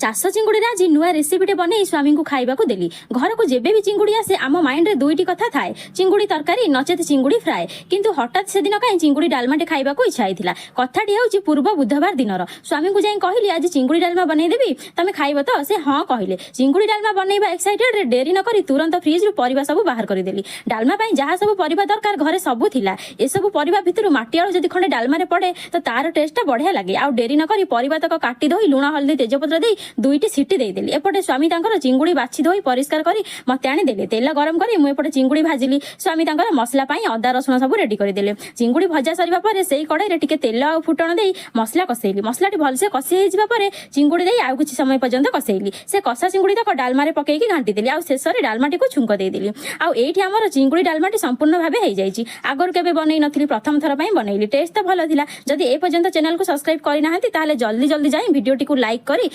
ଚାଷ ଚିଙ୍ଗୁଡ଼ିରେ ଆଜି ନୂଆ ରେସିପିଟେ ବନେଇ ସ୍ୱାମୀଙ୍କୁ ଖାଇବାକୁ ଦେଲି। ଘରକୁ ଯେବେ ବି ଚିଙ୍ଗୁଡ଼ି ଆସେ, ଆମ ମାଇଣ୍ଡରେ ଦୁଇଟି କଥା ଥାଏ, ଚିଙ୍ଗୁଡ଼ି ତରକାରୀ ନଚେତ ଚିଙ୍ଗୁଡ଼ି ଫ୍ରାଏ। କିନ୍ତୁ ହଠାତ୍ ସେଦିନ କାହିଁ ଚିଙ୍ଗୁଡ଼ି ଡାଲମାଟେ ଖାଇବାକୁ ଇଚ୍ଛା ହେଇଥିଲା। କଥାଟି ହେଉଛି ପୂର୍ବ ବୁଧବାର ଦିନର। ସ୍ୱାମୀଙ୍କୁ ଯାଇ କହିଲି, "ଆଜି ଚିଙ୍ଗୁଡ଼ି ଡାଲମା ବନେଇଦେବି, ତମେ ଖାଇବ ତ?" ସେ ହଁ କହିଲେ। ଚିଙ୍ଗୁଡ଼ି ଡାଲମା ବନେଇବା ଏକ୍ସାଇଟେଡରେ ଡେରି ନ କରି ତୁରନ୍ତ ଫ୍ରିଜରୁ ପରିବା ସବୁ ବାହାର କରିଦେଲି। ଡାଲମା ପାଇଁ ଯାହା ସବୁ ପରିବା ଦରକାର, ଘରେ ସବୁ ଥିଲା। ଏସବୁ ପରିବା ଭିତରୁ ମାଟି ଆଳୁ ଯଦି ଖଣ୍ଡେ ଡାଲମାରେ ପଡେ ତ ତାର ଟେଷ୍ଟଟା ବଢିଆ ଲାଗେ। ଆଉ ଡେରି ନ କରି ପରିବା ତକ କାଟି ଧୋଇ, ଲୁଣ, ହଳଦୀ, ତେଜପତ୍ର ଦେଇ ଦୁଇଟି ସିଟି ଦେଇଦେଲି। ଏପଟେ ସ୍ୱାମୀ ତାଙ୍କର ଚିଙ୍ଗୁଡ଼ି ବାଛି ଧୋଇ ପରିଷ୍କାର କରି ମତେ ଆଣି ଦେଲେ। ତେଲ ଗରମ କରି ମୁଁ ଏପଟେ ଚିଙ୍ଗୁଡ଼ି ଭାଜିଲି। ସ୍ୱାମୀ ତାଙ୍କର ମସଲା ପାଇଁ ଅଦା, ରସୁଣ ସବୁ ରେଡି କରିଦେଲେ। ଚିଙ୍ଗୁଡ଼ି ଭଜା ସରିବା ପରେ ସେଇ କଡ଼େଇରେ ଟିକେ ତେଲ ଆଉ ଫୁଟଣ ଦେଇ ମସଲା କଷେଇଲି। ମସଲାଟି ଭଲସେ କଷି ହେଇଯିବା ପରେ ଚିଙ୍ଗୁଡ଼ି ଦେଇ ଆଉ କିଛି ସମୟ ପର୍ଯ୍ୟନ୍ତ କଷେଇଲି। ସେ କଷା ଚିଙ୍ଗୁଡ଼ି ତକ ଡାଲମାରେ ପକେଇକି ଘାଣ୍ଟି ଦେଲି ଆଉ ଶେଷରେ ଡାଲମାଟିକୁ ଛୁଙ୍କ ଦେଇଦେଲି। ଆଉ ଏଇଠି ଆମର ଚିଙ୍ଗୁଡ଼ି ଡାଲମାଟି ସମ୍ପୂର୍ଣ୍ଣ ଭାବେ ହେଇଯାଇଛି। ଆଗରୁ କେବେ ବନେଇ ନଥିଲି, ପ୍ରଥମ ଥର ପାଇଁ ବନେଇଲି। ଟେଷ୍ଟ ତ ଭଲ ଥିଲା। ଯଦି ଏ ପର୍ଯ୍ୟନ୍ତ ଚ୍ୟାନେଲକୁ ସବସ୍କ୍ରାଇବ କରିନାହାନ୍ତି, ତାହେଲେ ଜଲ୍ଦି ଜଲ୍ଦି ଯାଇ ଭିଡ଼ିଓଟିକୁ ଲାଇକ୍ କରି